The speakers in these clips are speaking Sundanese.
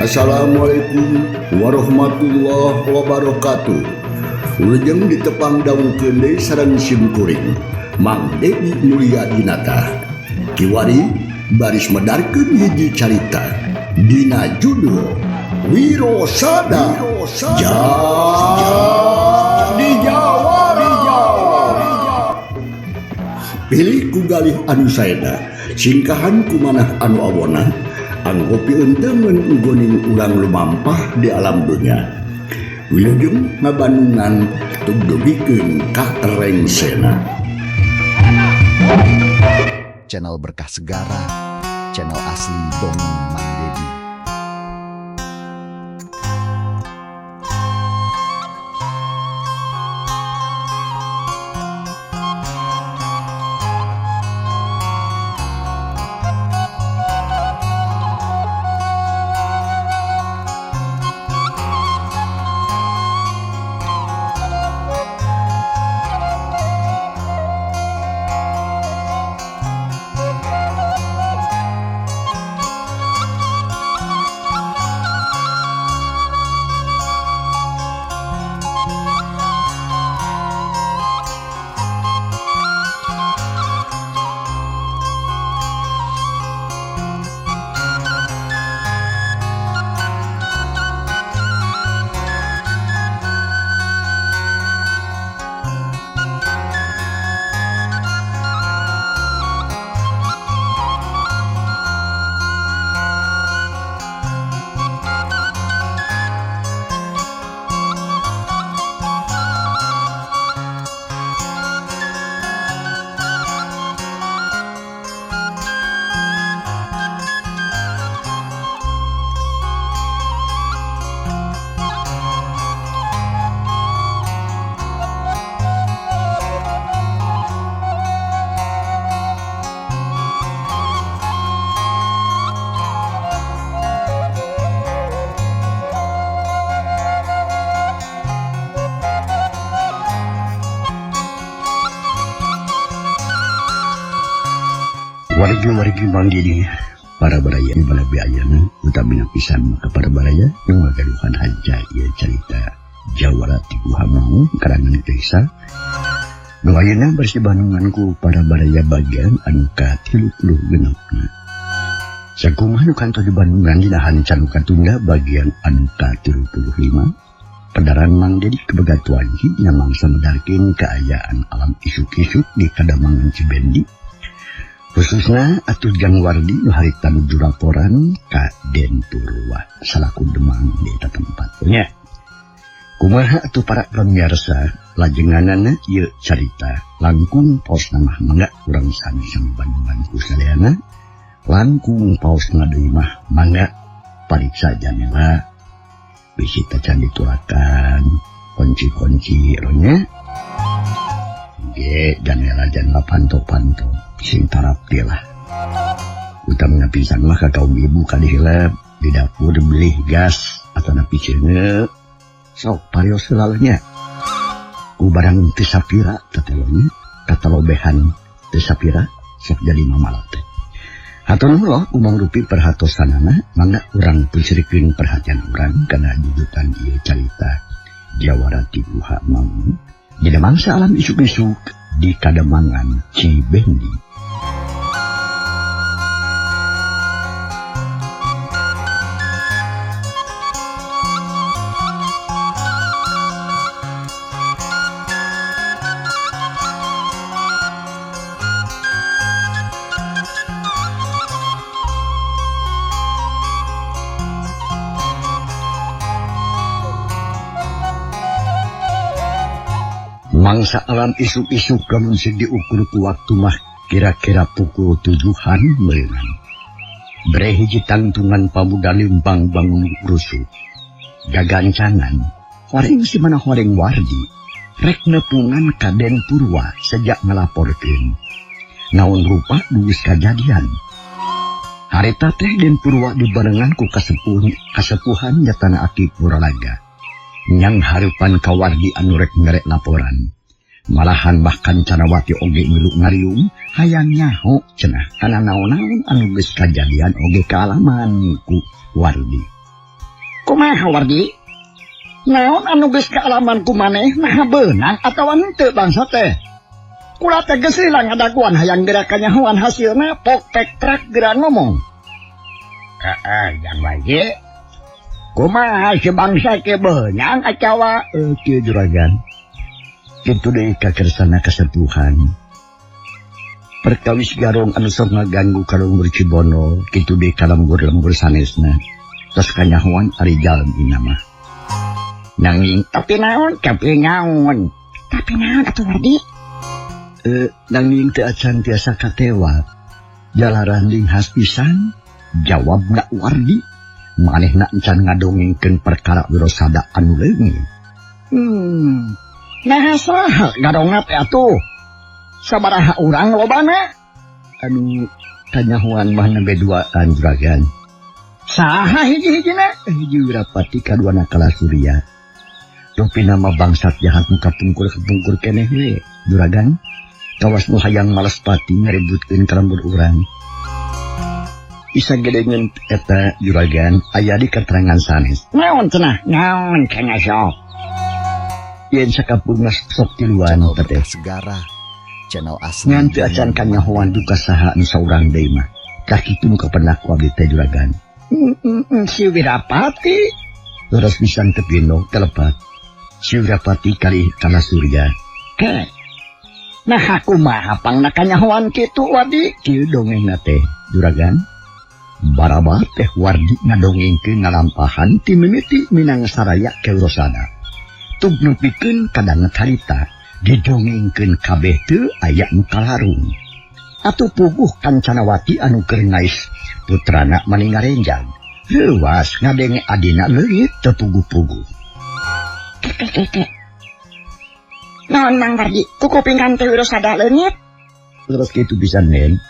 Assalamualaikum warahmatullahi wabarakatuh. Wilujeng ditepang dangukeun deui sareng sim kuring Mang Dedi Mulyadinata. Kiwari baris medarkeun hiji carita dina judul Wirosada Jadi Jawara. Pilih ku galih anu saeda, singkahan ku manah anu awona, anggo pieunteumeun nggoning urang lumampah di alam dunya. Wilujeng ngabandungan tugdugikeun ka rengsena. Channel Berkah Segara, channel asli Dongeng Mang Dedi. Wargi-wargi Mang Dedi para baraya di bala biayana utamina pisan ka para baraya nu ngagaduhan haja ieu carita Jawara ti Guha Maung karangan Desa. Nu ayeuna bersih bandungan ku para baraya bagian anu ka-36. Sakumaha nu kantos di Bandungan dina hancan nu katunda bagian anu ka-35. Pedaran Mang Dedi kebegatuan dina mangsa medarkeun kaayaan alam isuk-isuk di Kademangan Cibendi. Khususna atuh Jang Wardi nu harita nuju laporan ka Den Purwa salaku demang di eta tempat nya. Kumaha atuh para pemirsa lajenganana ieu carita langkung paosna mah mangga urang sami-sami bandungan ku sadayana, langkung paosna deui mah mangga pariksa janela bisi tacan ditulakan kunci-kunci nya. Ge janela-janela panto-panto sing tarapti lah. Utamina pisan mah ka kaum ibu kadihilep di dapur beli gas atau napi ceneu sok parios heula nya. Ku barang teu sapira tatelonya katalobehan teu sapira sok jadi mamalak teh. Hatur nuhun loh umang rupi perhatosanana mangga urang pusrikeun perhatian urang kana jujutan ieu carita Jawara ti Guha Maung dina mangsa alam isuk-isuk di Kademangan Cibendi. Mangsa alam isuk-isuk lamun sing diukur ku waktu mah kira-kira pukul 7-an meureungan. Bre hiji tangtungan pamuda limpang bangun rusuh. Gagancangan, horeng si mana horeng Wardi, rek nepungan ka Den Purwa sejak ngelaporkeun. Naon rupa geus kajadian. Harita teh Den Purwa dibarengan ku kasepuhan nyatana Aki Puralaga. Nyang hareupan ka Wardi anu rek ngerek laporan. Malahan bahkan Canawati oge milu ngariung hayang nyaho cenah kana naon-naon anu geus kajadian oge kaalaman ku Wardi. Kumaha Wardi? Naon anu geus kaalaman ku maneh naha beunang atawa henteu bangsa teh? Kula teh geus lila ngadaguan hayang geura kanyahoan hasilna pok pek trak geura ngomong. Heeh, jang wae. Kumaha si bangsa ke beunang atawa kieu juragan? Kitu deui kakersana kasepuhan. Perkawis garong anu sok ngaganggu ka lembur Cibono, kitu deui ka lembur-lembur sanesna. Tos kanyahoan ari jalmi mah. Nanging tapi naon, tapi naon? Tapi naon atuh Wardi? Nanging teu acan tiasa katewak. Jalaran linghas pisan, jawabna Wardi. Manehna encan ngadongengkeun perkara Wirasada anu leungit. Nah saha garongna teh atuh? Sabaraha urang lobana? Anu kanyahoan mah nembe duaan juragan. Saha hiji-hijina? Hiji Wirapati kaduana Kalasurya. Rupina mah bangsat jahat nu kapungkur-kapungkur keneh we, juragan. Kawas nu hayang Malaspati ngaributkeun ka lembur urang. Bisa gedengeun eta juragan aya di keterangan sanes. Naon cenah? Naon cenah sok? Yen sakapungna sok tiluan Channel teh. Berkah Segara, channel asli Ngan teu acan kanyahoan duka saha nu saurang deui mah. Tah kitu nu kapendak ku abdi teh juragan. Si Wirapati leres pisan teu pino telepat. Si Wirapati kali Kalasurya. Ke. Nah kumaha pangna kanyahoan kitu Wardi? Kieu dongengna teh juragan. Barabar teh Wardi ngadongengkeun ngalampahan ti mimiti minang saraya ke Wirasada. Tug nepikeun kadanget harita didongengkeun kabeh teu aya nu kalarung. Atuh puguh Kancanawati anu keur ngais putrana mani ngarenjang. Leuwas ngadenge adina leungit teu puguh-puguh. Keke. Naon Mang Wardi? Ku kuping kan teh Wirasada leungit? Terus kitu pisan Nen.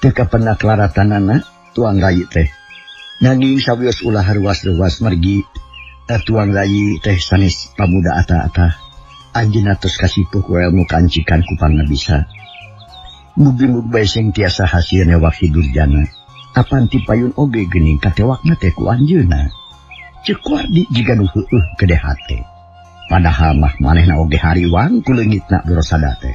Teu kapendak laratanana tuang rayi teh. Nanging sawios ulah ruas-ruas margi tuang rayi teh sanes pamuda ata-ata. Anjeunna tos kasipuh ku ilmu kancikan ku pangabisa. Mugi-mugi bae sing tiasa hasil newak hidurjana. Apan ti payun oge geuning katewakna teh ku anjeunna. Ceuk Wardi jiga nu heueuh gede hate. Padahal mah manehna oge hariwang ku leungitna Wirasada teh.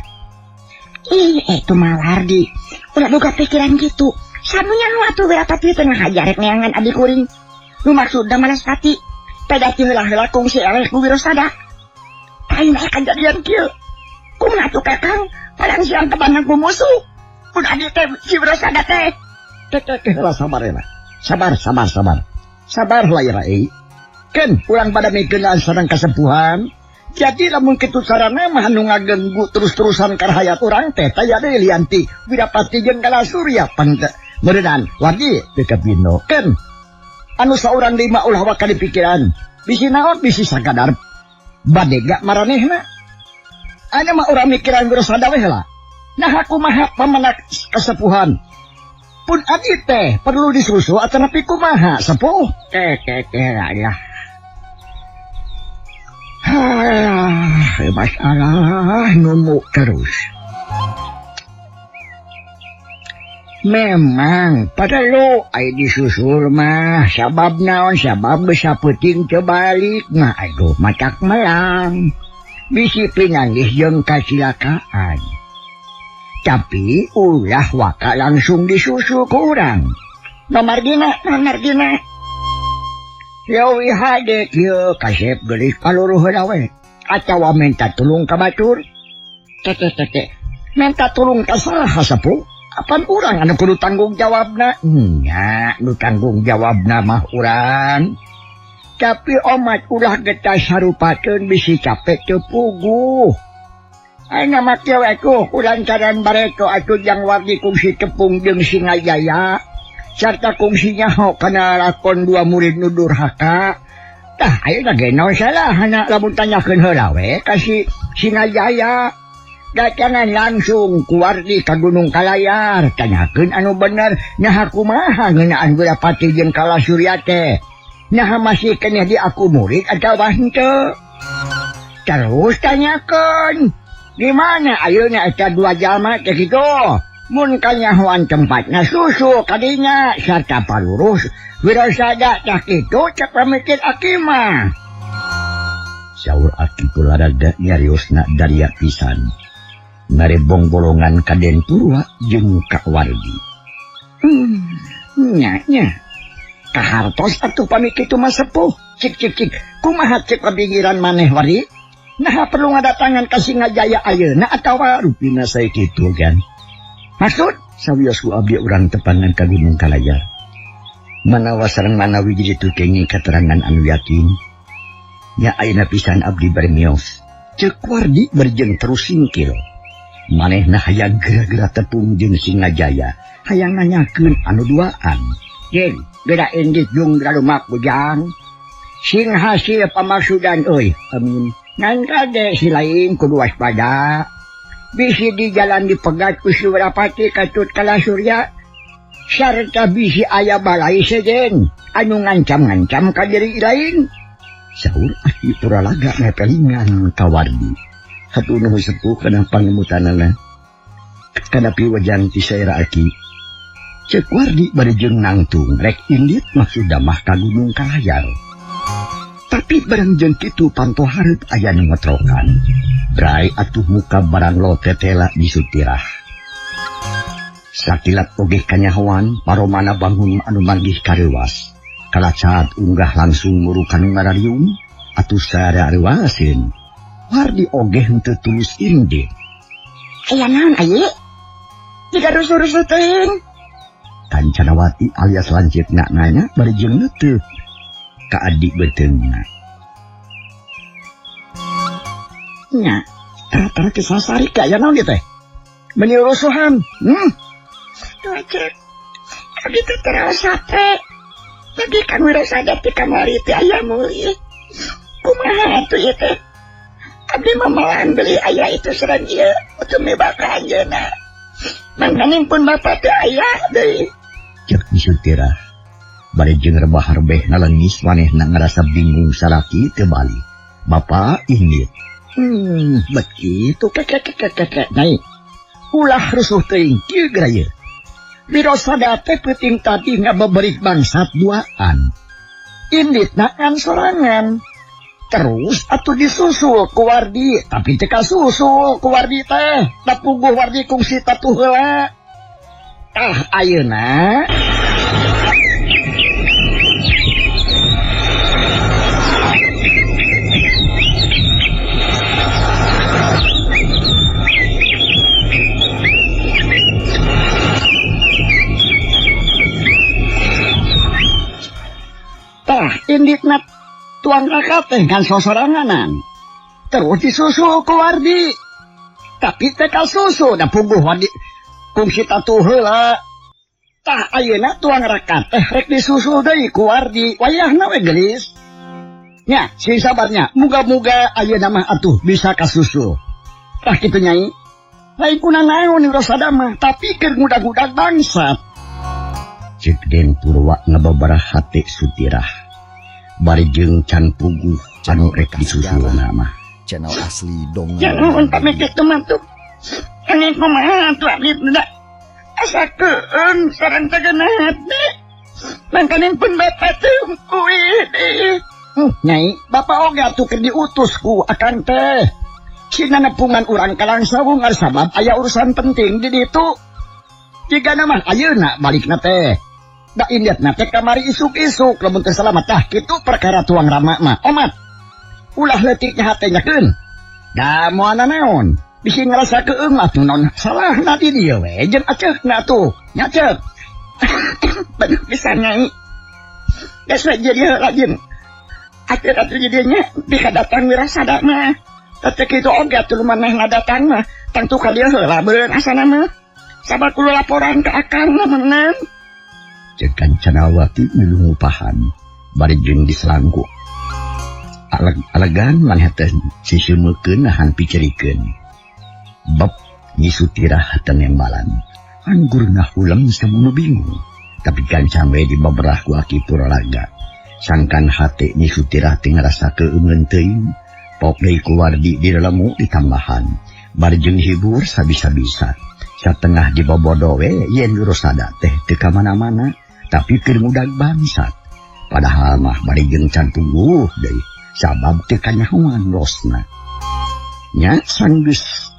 Ih, itu mah Wardi. Ulah boga pikiran kitu. Samunya nu atuh Wirapati teh ngahajar rek neangan adi kuring. Nu maksudna Malaspati. Peda ti heula-heula kungsi eleh ku Wirasada. Ayeuna kajadian kieu. Kumaha atuh Kakang? Padang siang kebangan ku musuh. Pun adi teh si Wirasada teh. Teh teh heula sabar heula. Sabar, sabar, sabar. Sabar lah ya Rai. Ken urang pada mikeun sareng kasepuhan. Jadi lamun kitu carana mah anu ngaganggu terus-terusan karahayat urang teh taya deui lianti Wirapati jeung Kalasurya pan meureunnan Wardi teu kapino. Ken anu saurang deui mah ulah waka dipikiran. Bisi naon bisi sakadar badega maranehna. Anu mah urang mikiran Wirasada we heula. Nah kumaha pamenak kasepuhan. Pun adi teh perlu disusul atanapi kumaha sepuh. Teh teh teh lah. Masalah nunggu terus. Memang perlu ai disusul mah sabab naon sabab bisa peuting teu balik mah aduh matak melang. Bisi pinanggih jeung kacilakaan. Tapi ulah waka langsung disusul ku urang. Nomor dina, nomor dina. Leuwih hade kieu kasep geulis paluruh heula we. Atawa minta tulung ka batur. Tete tete. Minta tulung ka saha sepuh? Apan urang anu kudu tanggung jawabna? Nya, nu tanggung jawabna mah urang. Tapi omat ulah getas sarupakeun bisi capek teu puguh. Ayeuna mah kieu we ku kulantaran bareto atuh jang Wardi kungsi tepung jeung Singajaya. Sarta kungsi nyaho kana lakon dua murid nu durhaka. Tah ayeuna ge naon salahna lamun tanyakeun heula we ka si Singajaya. Datangan langsung ku Wardi ka Gunung Kalayar, tanyakeun anu bener naha kumaha ngeunaan Wirapati jeung Kalasurya teh. Naha masih keneh di aku murid atawa henteu. Terus tanyakeun. Di mana ayeuna eta dua jalma teh kitu? Mun kanyahoan tempatna susu kadinya sarta palurus Wirasada tah kitu cek pamikir aki mah. Saur aki Purwaraga nyariosna daria pisan. Ngarebong bolongan ka Den Purwa jeung ka Wardi. Nya nya. Kahartos atuh pamikir mah sepuh. Cik cik cik. Kumaha cek pabingiran maneh Wardi? Nah perlu ngadatangan ka Singajaya ayeuna atawa rupina sae kitu kan. Maksud sawios ku abdi urang tepangan ka Gunung Kalayar. Manawa sareng manawi jadi tu kenging keterangan anu yakin. Nya ayeuna pisan abdi bari mios. Ceuk Wardi berjeng terus singkil. Manehna hayang geura-geura tepung jeung Singajaya, hayang nanyakeun anu duaan. Jeung geura indit jeung galumak bujang. Sing hasil pamaksudan euy. Amin. Ngan kade si lain kudu waspada. Bisi di jalan dipegat ku Surapati katut kala surya. Sarta bisi aya balai sejen anu ngancam-ngancam ka diri lain. Saur aki Purwaraga ngepelingan ka Wardi. Hatur nuhun sepuh kana pangemutanana. Kana piwejang ti saera aki. Ceuk Wardi bari jeung nangtung rek indit maksudna mah ka Gunung Kalayar. Tapi barang jeung kitu panto hareup aya nu ngetrokan. Brai atuh muka barang lo tetela disutirah. Sakilat ogeh kanyahoan paromana bangun anu manggih kareuwas. Kalacat unggah langsung muru kanu ngarariung atuh sarareuwaseun. Wardi ogeh henteu tulus indit. Aya naon aye? Jiga rusuh-rusuh teuing. Kancanawati alias lanceukna nanya bari jeung neuteuh ka adik beuteungna. Nya, tara-tara kesasari ka aya naon ieu teh? Meuni rusuhan. Tuh cek. Abdi teh teraos hate. Lagi kan Wirasada ti kamari teh aya meuli. Kumaha atuh ieu teh? Abdi mah melaan beli aya itu sareng ieu utuh mibaka anjeunna. Mangkaning pun bapak teh aya deui. Ceuk Disutirah. Bari jeung rebah rebeh nalengis manehna ngarasa bingung salaki teu balik. Bapak indit. Begitu keke nyai. Ulah rusuh teuing kieu geura ieu. Wirasada teh peuting tadi ngabeberik bangsat duaan. Inditna ngan sorangan. Terus atuh disusul ku Wardi, tapi teu kasusul ku Wardi teh. Da puguh Wardi kungsi tatuh heula. Tah ayeuna tah inditna tuang raka teh kan sosoranganan. Terus disusul ku Wardi. Tapi teh kasusul da puguh Wardi kungsi tatuh heula. Tah ayeuna tuang raka teh rek disusul deui ku Wardi. Wayahna we geulis. Nya, sing sabarnya. Muga-muga ayeuna mah atuh bisa kasusul. Tah kitu nyai. Lain kuna naon Wirasada mah, tapi keur ngudag-ngudag bangsat. Ceuk Den Purwa ngababarah hate Sutirah. Bari jeung can puguh anu rek disusulna mah. Channel asli dongeng. Jangan pamikir teman tuh. Angin kumaha atuh abdi da. Asa keun sareng teh geunah hate. Mangkaning pun bapak teh kuwi deui. Nyai, bapak oge atuh keur diutus ku akang teh. Cina nepungan urang ka Langsawung sabab aya urusan penting di ditu. Jigana mah ayeuna balikna teh. Da inditna teh kamari isuk-isuk lamun teu salamat tah kitu perkara tuang rama mah. Omat. Ulah leutiknya hate nyakeun. Da moal naon. Bisi ngarasa keung atuh naon salahna di dieu we jeung aceukna atuh. Nya ceuk. Bener pisan nyai. Geus we jadi heula jeung. Akhir atuh jadinya bika datang Wirasada mah. Teh kitu oge atuh manehna datang mah. Tangtu ka dieu heula beureun asana mah. Sabab kudu laporan ka akang mah menang. Ceuk Kancanawati milu ngupahan bari jeung diselangku. Aleg-alegan maneh teh siseumekeun nahan picerikeun. Bab Nyi Sutirah teh nembalan. Anggurna huleng samunu bingung. Tapi gancang we dibaberah ku aki Purwaraga. Sangkan hate Nyi Sutirah teh ngarasa keungeun teuing. Pok deui ku Wardi direlemu ditambahan. Bari jeung hibur sabisa-bisa. Satengah dibobodo we yen Wirosada teh teu ka mana-mana, tapi keur ngudag bangsat. Padahal mah bari jeung can tungguh deui, sabab teu kanyahoan losna. Nya sanggeus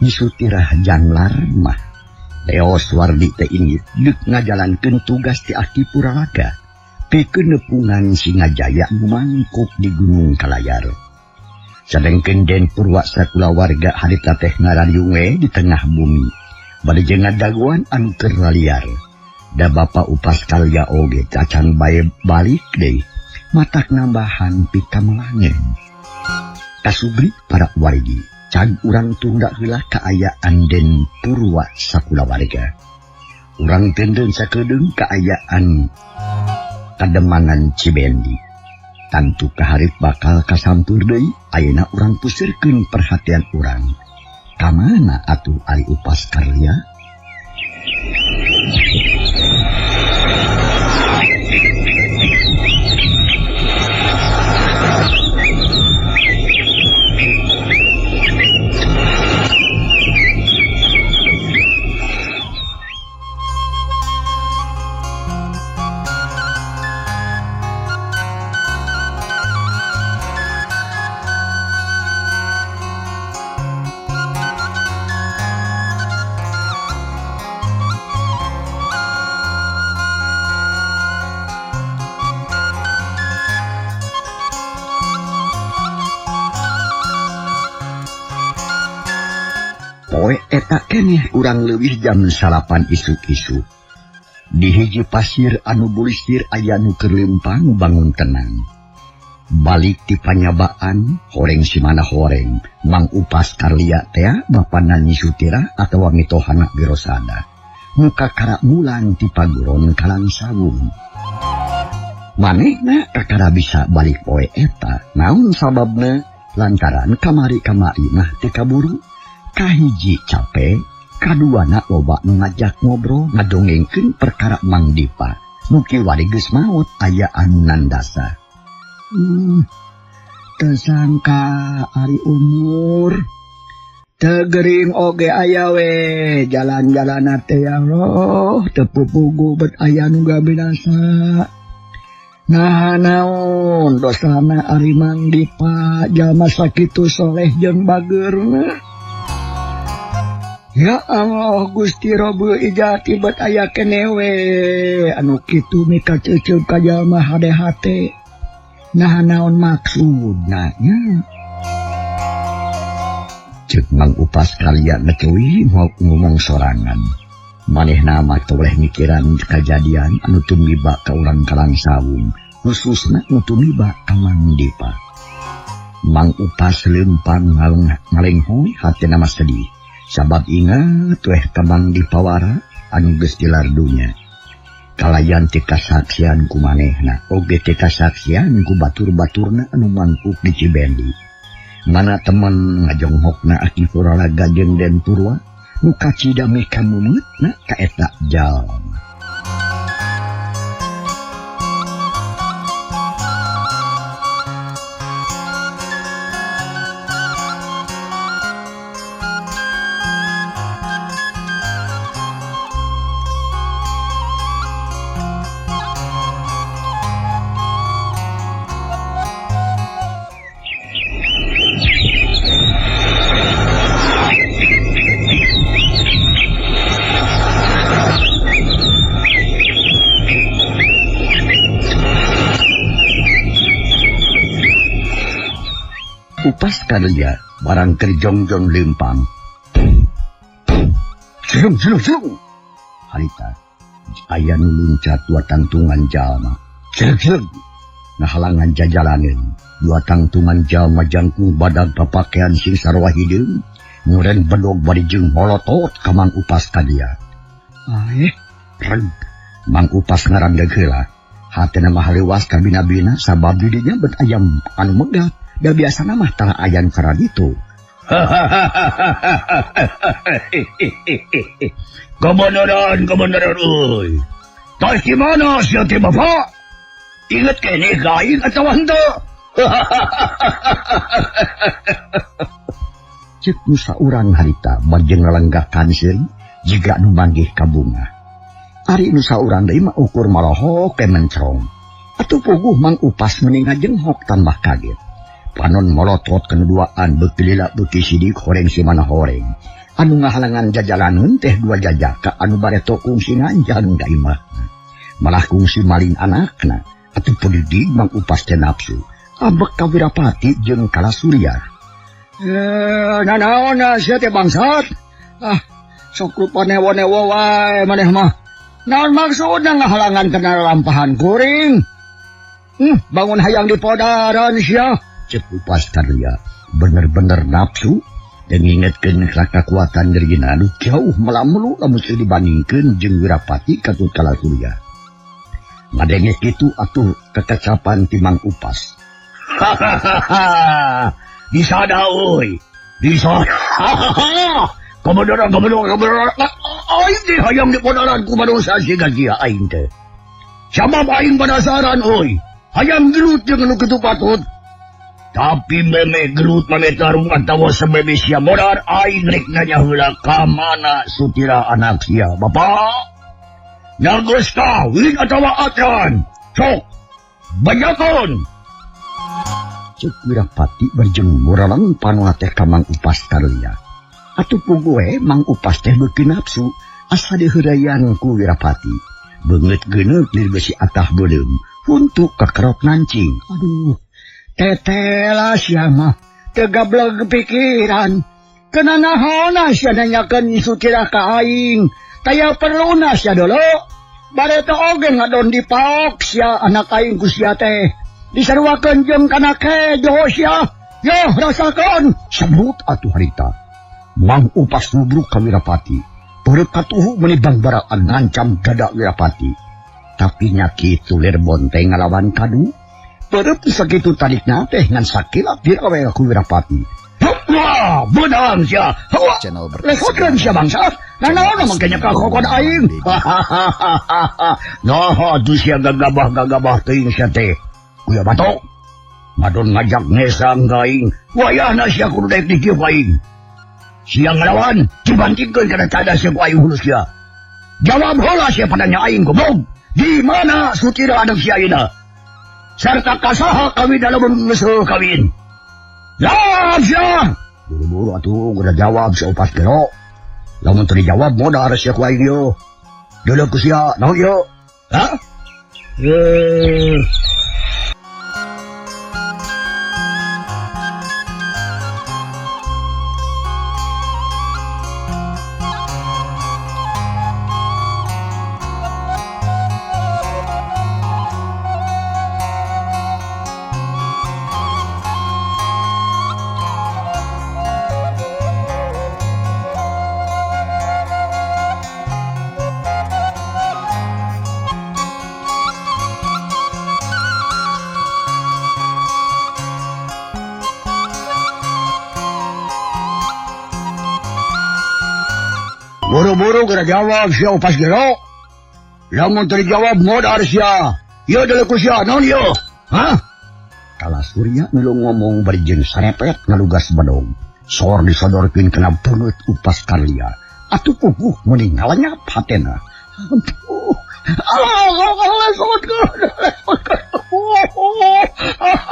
nyisutirah janglar mah. Leos Wardi teh inggit deuk ngajalankeun tugas ti Aki Puralaga. Pikeun nepungan Singajaya mangkuk di Gunung Kalayar. Sadengkeun Den Purwa sakulawarga harita teh ngarariung we di tengah bumi. Bari jeung ngadaguan anu keur laliar. Da Bapa Upas Karya oge cacan bae balik deui. Matak nambahan pikamelangeun. Kasubri para wargi, cag urang tunda heula kaayaan Den Purwa sakulawarga. Urang tenden sakedeung kaayaan Kademangan Cibendi. Tantu kaharip bakal kasampur deui, ayeuna urang pusirkeun perhatian urang. Ka mana atuh ari Upas Karya? Poe eta keneh urang leuwih jam 9 isuk-isuk. Di hiji pasir anu bulisir aya nu keur leumpang bangun tenang. Balik ti panyabaan, horeng simana horeng, Mang Upas Karlia tea bapana Nyi Sutira atawa mitohana Wirosada. Muka karak mulang ti paguron Kalangsawung. Manehna kakara bisa balik poe eta, naon sababna? Lantaran kamari-kamari mah teu kaburu. Kahiji capek, kaduana loba nu ngajak ngobrol ngadongengkeun perkara Mang Dipa. Nu kiwari geus maot aya anu nandasa. Tersangka ari umur teu gering oge aya we jalan-jalan teh ya Allah teu pupugu bet aya nu gabinasa. Nah naon dosana ari Mang Dipa jalma sakitu soleh jeung bageurna. Ya Allah Gusti Robul ijati bet aya keneh we anu kitu mika ceuceub ka jalma hade hate. Nah naon maksudna nya? Ceuk Mang Upas kalian ngecewi mau ngomong sorangan. Manehna mah teu boleh mikiran kajadian anu tumiba ka urang Kalangsawung, khususna nu tumiba ka Mang Dipa. Mang Upas leumpang ngalenghoy hatina mah sedih. Sabab ingat weh ka Mang Dipawara anu geus tilar dunya. Kalayan teu kasaksian ku manehna, oge teu kasaksian ku batur-baturna anu mangkuk di Cibendi. Mana temen ngajonghokna Aki Puralaga jeung Den Purwa nu kacida meh kamumeutna ka eta jalma. Upas kadelia barang kerjongjon lempang. Serung, serung, serung. Harita aya nu luncat dua tangtungan jalma. Serung, serung. Ngahalangan jajalaneun. Dua tangtungan jalma jangkung badag papakaian sing sarua hideung. Nguren bedog bari jeung molotot ka Mang Upas kadia. Aeh, reg. Mang Upas ngarandeug heula. Hatena mah leuwas ka bina-bina sabab di dinya bet ayam anu megat. Da biasana mah tara ayan kana ditu. Kebenaran, kebenaran euy. Tos di mana sia teh bapak? Ingat keneh ka aing atawa henteu? Cek nu saurang harita bajeng ngalenggakan seuri jiga nu manggih ka bunga. Ari nu saurang deui mah ukur malohok ke mencrong. Atuh puguh Mang Upas meni ngajenghok tambah kaget. Panon molotot kenuduaan beuki lila beuki sidik horeng si mana horeng. Anu ngahalangan jajalaneun teh dua jajaka anu bareto kungsi nganjang ka imahna. Malah kungsi maling anakna. Atuh peudidig Mang Upas teh nafsu. Abek ka Wirapati jeung Kala Surya. Nanaon sia teh bangsat? Ah, sok rupa newo-newo wae maneh mah. Naon maksudna ngahalangan kana lampahan kuring? Bangun hayang di podaran sia. Cek Upas Karya bener-bener nafsu dan ngingetkeun kakuatan dirgina anu jauh melamelu lamun teu dibandingkeun jeung Wirapati katut Kala Surya. Ngadenge kitu atuh kekecapan ti Mang Upas. Hahaha, bisa dah oi, bisa. Hahaha, kebenaran, kebenaran, kebenaran. Aing teh hayang di podaran ku manusia siga sia aing teh. Sabab aing penasaran oi, hayang gelut jeung nu kitu patut. Tapi meme gelut mame tarung atawa sebebe sia modar aing rek nanya heula ka mana sutira anak sia bapak. Geus kawin atawa acan? Sok, banyakan. Cek Wirapati berjeng muraleng panona teh ka Mang Upas Karlia. Atuh puguh Mang Upas teh beuki nafsu asa diheureuyan ku Wirapati. Beungeut geuneuk lir besi atah beuleum, huntu kakerok nancing. Aduh, tetela sia mah teu gableg pikiran. Kena nahona sia nanyakeun sutira ka aing. Taya perluna sia dolo. Bareto oge ngadon dipaok sia anak aing ku sia teh. Disaruakeun jeung kana kejo sia. Yo rasakeun. Sebut atuh harita. Mang Upas nubruk ka Wirapati. Perut katuhu meuni bangbaraan ngancam dada Wirapati. Tapi nya kitu lir bonteng ngalawan kadu. Perut sakitu tarikna teh ngan sakilap dirawe ku Wirapati. Wah, beunang sia. Channel Lehokeun sia bangsa. Nanaon mah kanya kakokon aing. Nah, atuh sia gagabah-gagabah teuing sia teh. Kuya batok. Madon ngajak ngesang ka aing. Wayahna sia kudu daek dikieu ku aing. Sia ngalawan, dibantingkeun kana tada sia ku aing hulu sia. Jawab heula sia padanya aing goblok. Di mana sutira anak sia ayeuna? Sarta kasaha kawin lamun geus kawin. Jawab sia. Buru-buru atuh kudu jawab si Upas gero. Lamun teu dijawab modar sia ku aing ieu. Deuleu ku sia, naon ieu? Hah? Buru-buru kena jawab sia Upas gero. Lamun teu dijawab modar sia. Ieu deuleu ku sia naon ieu? Hah? Kala Surya milu ngomong bari jeung sarepet ngalugas bedog. Sor disodorkeun kana beungeut Upas Karlia. Atuh puguh meuni ngalanyap hatena. Aduh.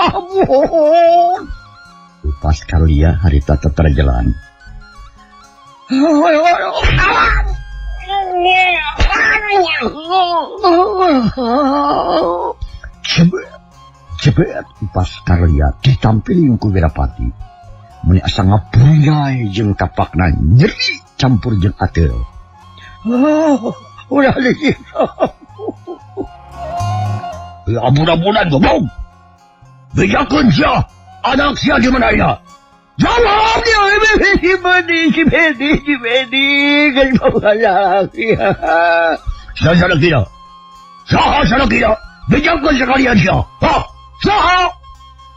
Ampun. Upas Karlia harita teterjelan. Jebet, jebet Upas Karlia ditampiling ku Wirapati. Meni asa ngabruyai jeung kapakna nyeri campur jeung ateul. Ulah lagi. Ya ampun-ampunan goblok. Bejakeun sia, anak sia di mana ya? Jawab dia, si Bedi, si Bedi, si Bedi, Saha kira? Saha salah kira? Bejakeun sekalian sia. Hah? Saha?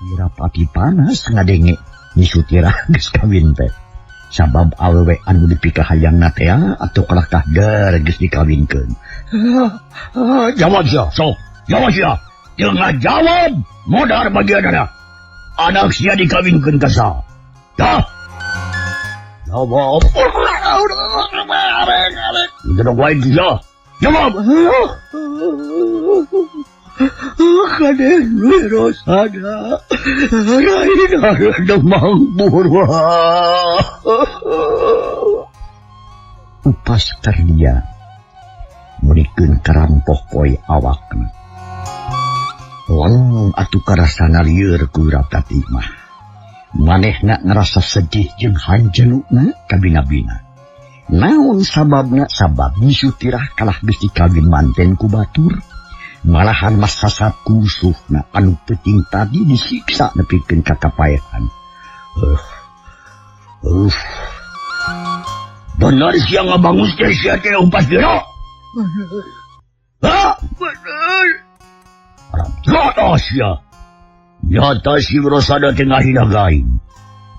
Wirapati panas ngadenge nisutira geus kawin teh. Sabab awewe anu dipikahayangna teh atuh kalakah der geus dikawinkeun. Jawab sia, sok. Jawab sia. Teu ngajawab modar bagianana. Anak sia dikawinkeun ka saha? Dah. Jawab. Gedog wae dia. Jawab. Kaden Wirosada Raina Demang Purwa. Upas Karlia meurikeun karampoh poe awakna. Lang atuh karasana lieur ku Wirapati mah. Manehna ngerasa sedih jeung hanjenukna kabina-bina. Naon sababna? Sabab Sutirah kalah geus dikawin manten ku batur. Malahan masasat kusuhna anu peuting tadi disiksa nepikeun ka kapaehan. Bener sia ngabangus teh sia teh Upas Biro. Hah? Bener. Nyata sia. Nyata si Wirosada teh ngahina gaing.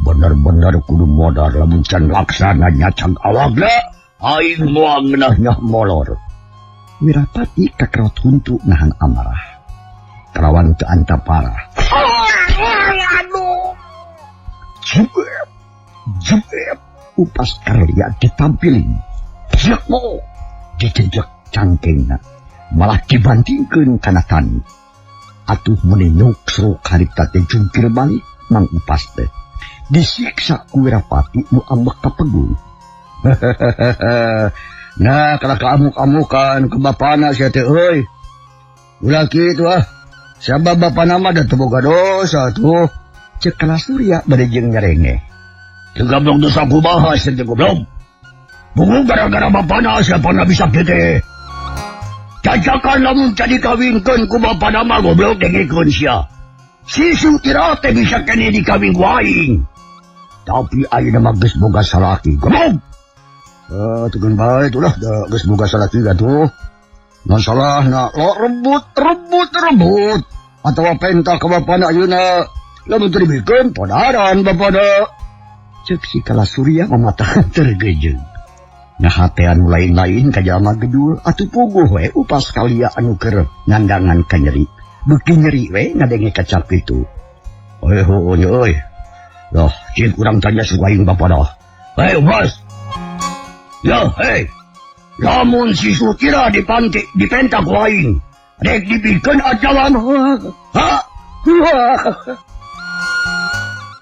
Bener-bener kudu modar lamun can laksana nyacang awakna aing moal ngeunah nyah molor. Wirapati kakerot huntu nahan amarah. Kalawan teu antapara. Aduh. Jebep. Jebep. Upas Karlia ditampiling. Jekmo dijejek cangkengna. Malah dibantingkeun kana tani. Atuh meuni nyuksruk harita teh jungkir balik Mang Upas teh. Disiksa ku Wirapati nu ambek kapegung. Nah, kalau kaamuk-amukan ke bapana sia teh euy. Ulah kitu ah. Sabab bapana mah da teu boga dosa tuh. Ceuk Kala Surya bade jeung nyerenge. Teu gablok dosa kumaha sia teh goblok. Bungu gara-gara bapana siapana bisa kitu. Cacakan lamun jadi kawinkeun ku bapana mah goblok dengekeun sia. Si Sutira teh bisa keneh dikawin ku aing. Tapi ayeuna mah geus boga salaki goblok. Tukeun bae tuh lah, geus boga salaki atuh. Non salahna lo rebut rebut rebut atawa penta ka bapana ayeuna. Lamun teu dibikeun podaran bapana. Ceuk si Kala Surya mamatahan tergejeng. Ngahatean nu lain-lain ka jalma gedul atuh puguh we Upas Karlia anu keur ngandangan ka nyeri. Beuki nyeri we ngadenge kacap kitu. Euy heueuh nya euy. Loh, cik urang tanya suku aing bapana. Hei Upas. Ya, hei. Lamun si Sutira dipanti dipenta ku aing, rek dibikeun ajawan. Ha?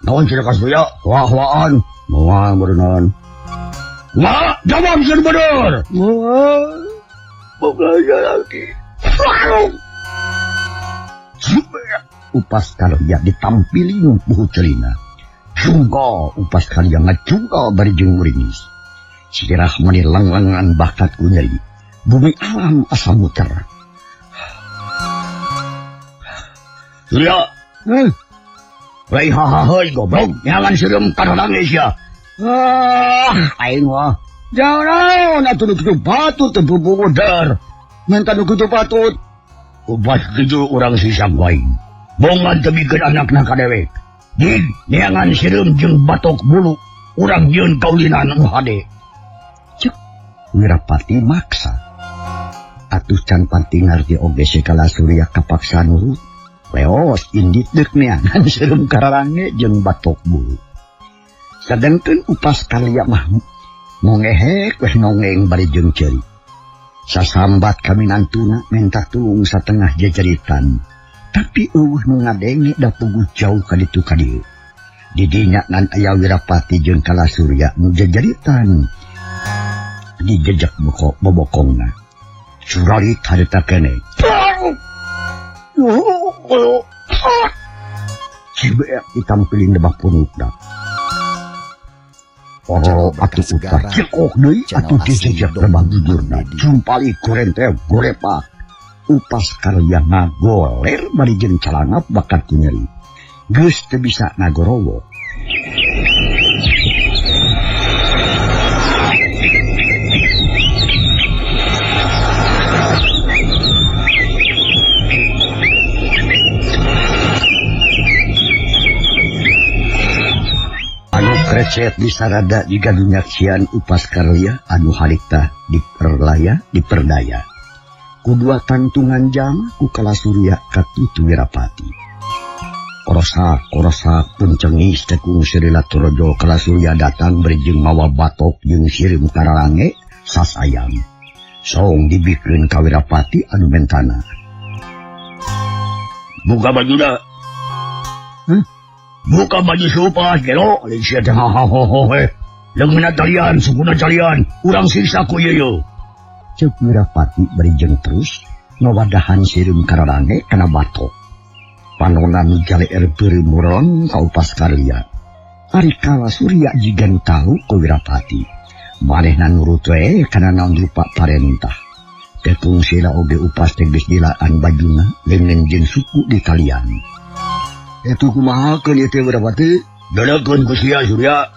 Naon cenah ka Surya? Wah-waan. Moal beureunan. Wah, jawab sing bener. Wah. Boga lagi. Upas Karlia ditampiling buhu celina. Junggal Upas Karlia ngajunggal bari jeung muringis. Sirah meni langlangan bakat ku nyeri. Bumi alam asa muter. Surya. Wei ha ha heuy goblok, nyangan sireum kadang sia. Ah, aing mah. Jangan atuh nu kitu patut teu pupuguder. Menta nu kitu patut. Upas kitu urang sisa ku aing. Bongan teu bikeun anakna ka dewek. Dig neangan sireum jeung batok bulu, urang nyieun kaulinan nu hade. Cek Wirapati maksa. Atuh can panting ngarti oge si Kala Surya kapaksa nurut. Leos indit deuk neangan sireum kararange jeung batok bulu. Sadengkeun Upas Karlia mah ngongehek weh nongeng bari jeung ceuri. Sasambat kaminantuna menta tulung satengah jejeritan. Tapi eueuh nu ngadenge da puguh jauh ka ditu ka dieu. Di dinya ngan aya Wirapati jeung Kala Surya nu jejeritan. Dijejek bobokongna. Suralit harita keneh. Cibeak ditampilin lebah punukna. Oro atuh utah cekok deui atuh dijejek lebah bujurna. Jumpali goreng teh gorepak. Upas Karlia ngagoler bari jeung calangap bakat ku nyeri. Geus teu bisa ngagorowok. Anu krecet disarada jiga dunyaksian Upas Karlia anu harita diperlaya diperdaya. Ku dua tangtungan jama ku Kala Surya katutu Wirapati. Korosak korosak pun cengis tekung sirila torojol Kala Surya datang berjeng mawa batok jeung sireum kararange sasayang. Song dibikeun ka Wirapati anu mentana. Buka bajuna. Huh? Buka baju supas gelo lain sia teh hahaha. Leungeunna talian sukuna talian urang siksa ku ieu. Ceuk Wirapati berijeng terus ngawadahan sireum kararange kana batok. Panona nu jaleer beureum murong ka Upas Karya. Ari Kala Surya jiga nu tahu ku Wirapati. Manehna nurut we kana naon rupa parentah. Tekung sila oge upas teh geus dilaan bajuna leungeun jeung suku di talian. Eta kumaha keun ieu teh Wirapati? Delekeun ku sia Surya.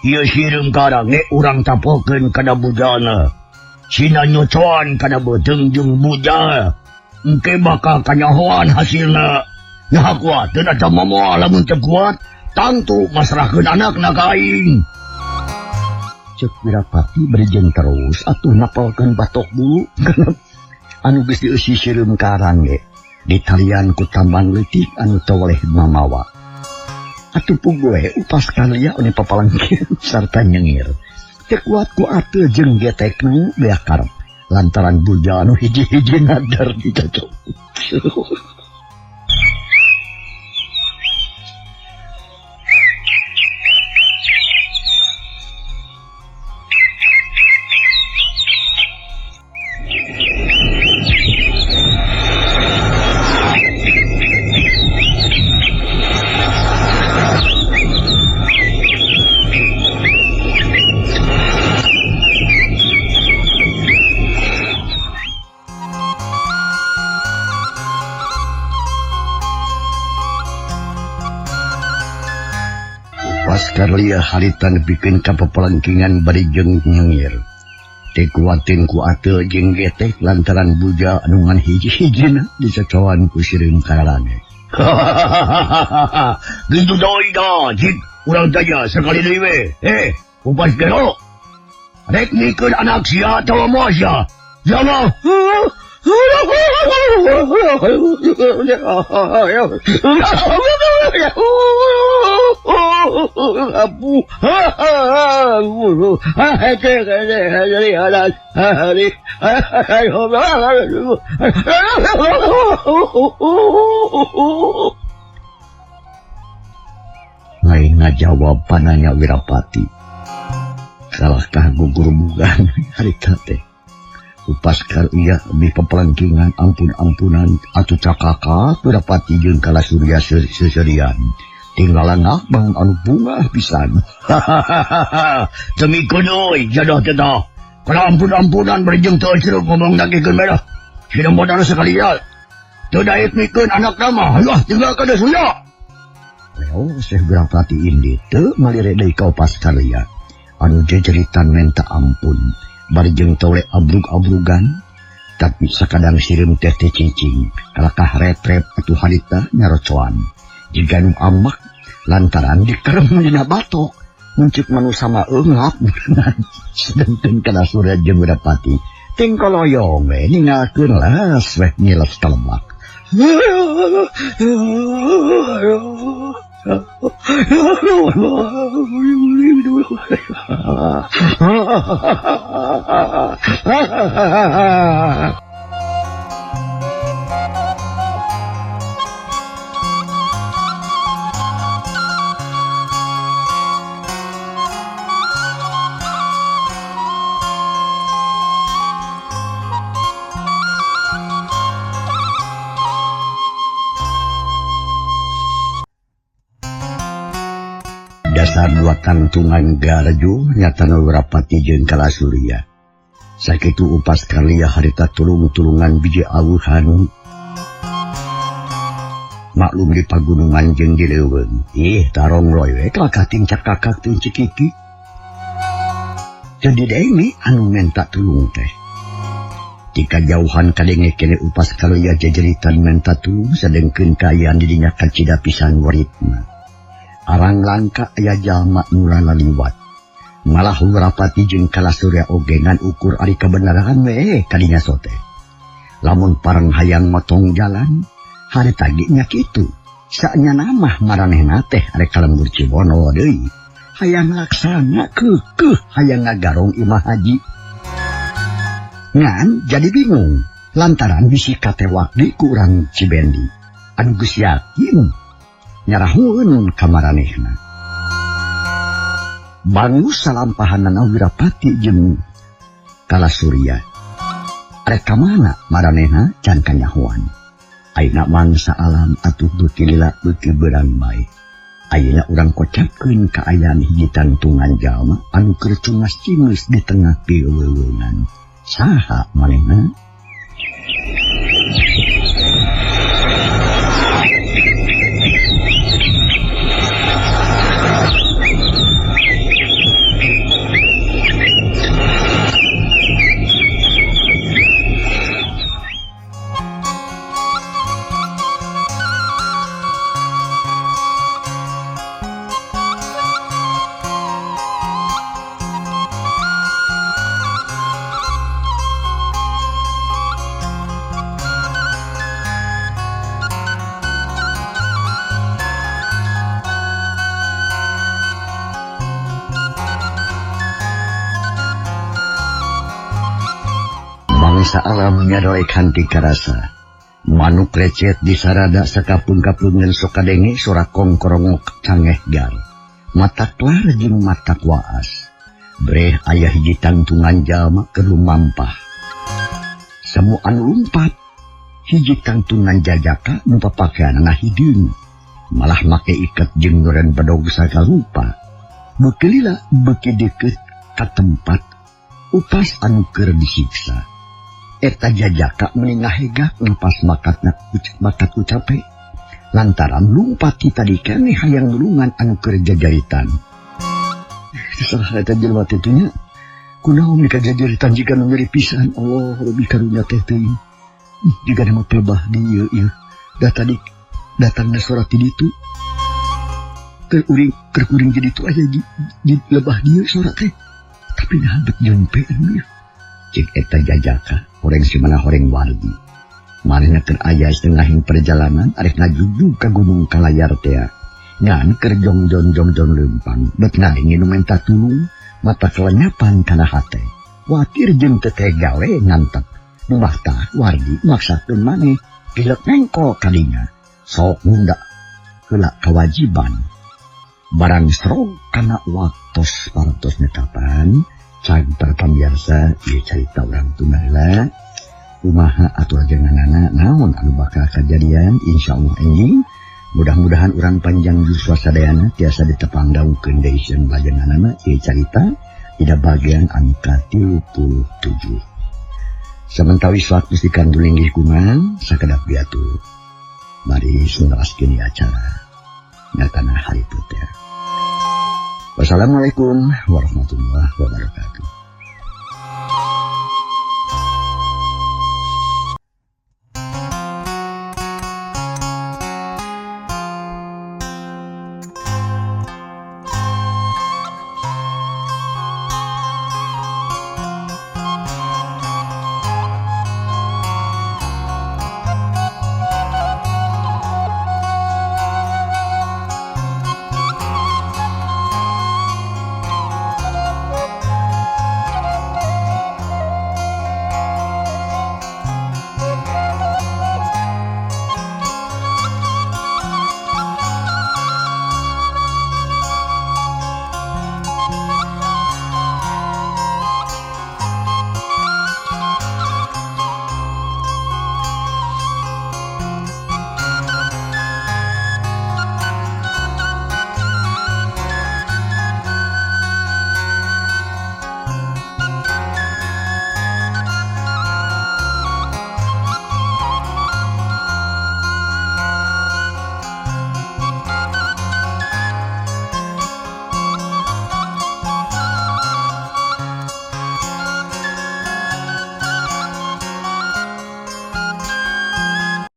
Ieu sireum karange urang tapokeun kana bujana. Sina nyocoan kana beuteung jeung bujal. Engke bakal kanyahoan hasilna. Nah kuateun atawa moal lamun teu kuat, tangtu masrahkeun anakna ka aing. Ceuk Wirapati berjeng terus atuh napalkeun batok bulu anu geus dieusi sireum karange ditalian ku tambang leutik anu teu weleh mamawa. Atuh puguh we Upas Karya anu papalengkeun sarta nyengir. Teu kuat ku ateul jeung getekna beak karep lantaran bujal anu hiji-hiji nadar dicocok. Karlia harita nepikeun ka papalengkingan bari jeung nyengir. Teu kuatin ku ateul jeung getek lantaran bujal anu ngan hiji-hijina dicocoan ku sireum kararange. Gitu deui da, jig urang tanya sakali deui we. Upas gero. Rek mikeun anak sia atawa moal sia? Jawab. Lain ngajawab pananya Wirapati. Kalahkah gugur bukan harita teh. Upas Karya di pepelengkingan ampun-ampunan atuh cakaka Wirapati jeung Kala Surya seserian. Tinggal langah bang anu bungah pisan. Demi kunoy jodoh teh tah. Kalau ampun-ampunan berjeng teu ceruk ngomong dagikeun merah. Sina modal sekali ya. Teu daek mikeun anak mah. Hayoh tinggalkeun deui Surya. Leo Syekh Wirapati indi teu malire deui ka Upas Karya. Anu jejeritan menta ampun. Bari jeung tole abrug-abrugan tapi sakadang sireum teh teh cicing kalakah retrep atuh harita nyarocoan jiga nu amak lantaran dikerem dina batok muncik manusa mah eungap sedengkeun kana Surya jeung Wirapati tingkoloyong we ningalkeun las weh ngiles kalebak. Dasar dua tangtungan garju nyata Wirapati jeung Kala Surya. Sakitu Upas Karya harita tulung-tulungan biji awuhan. Maklum di pagunungan jeung di leuweung. Ih, tarong loy we kalakah tincak kakak teu cikiki. Jadi deui anu menta tulung teh. Tika jauhan kadenge kene Upas Karya jejeritan menta tulung sadengkeun kaayaan di dinya kacida pisan waritna. Arang langka aya jalma nu lalaliwat. Malah Wirapati jeung Kala Surya oge ngan ukur ari kebenaran we kadinya sote. Lamun parang hayang motong jalan, harita ge nya kitu. Saanya mah maranehna teh arek ka lembur Cibono deui. Hayang laksana keukeuh hayang ngagarong Imah Haji. Ngan jadi bingung lantaran bisi katewak di ku urang Cibendi. Anu geus yakin nyarahueun ka maranehna. Bangus salampahanana Wirapati jeung Kalasurya. Arek ka mana maranehna can kanyahoan. Ayeuna mangsa alam atuh beuki lila beuki beurang bae. Ayeuna urang kocapkeun kaayaan hiji tangtungan jalma anu keur cungas-cingus di tengah pieuweungan. Saha manehna? Bangsa alam nyaroekan ti karasa. Manuk lecet di sarada sakapung-kapungan sok kadenge sora kongkorongok cangeh gar. Mata klar jeung mata waas. Breh aya hiji tangtungan jalma keur lumampah. Semu anu lumpat hiji tangtungan jajaka nu papakeanana hideung. Malah make iket jeung noren bedog sakarupa. Beuki lila beuki deukeut ka tempat upas anu keur disiksa. Eta jajaka meni ngahegak lepas makatna makat ku cape lantaran lumpat ti tadi keneh hayang nulungan anu keur jajaritan. Salah eta jelema teh nya kunaon ka jajaritan jiga nu nyeri pisan. Allah lebih karunya teh teuing. Jiga mah pelebah dieu ieu. Da tadi datangna sora ti ditu. Keur uring jadi ditu aya di lebah dieu sora teh. Tapi nah bet jempe anu ieu. Cek eta jajaka horeng simana horeng wardi. Manehna keur aya setengahing perjalanan arek ngajugjug ka Gunung Kalayar tea. Ngan keur jongjon-jongjon leumpang bet ngadenge nu menta tulung mata kelenyapan kana hate. Watir jeung teu tega we ngantek. Nu mahtah wardi maksakeun maneh pilek nengkol kadinya. Sok ngunda heula kewajiban. Barang strong kana waktos parantos netapan. Cag para pamiarsa ieu carita urang tunda heula kumaha atuh ajenganana naon anu bakal kajadian insyaallah enjing mudah-mudahan urang panjang yuswa sadayana tiasa ditepang daungkeun deui sieun bajenganana ieu carita dina bagian anu ka-37. Samentawis waktu dikandu linggih kuman sakedap diatur mari neraskeun acara nyatana hari teh. Wassalamualaikum warahmatullahi wabarakatuh.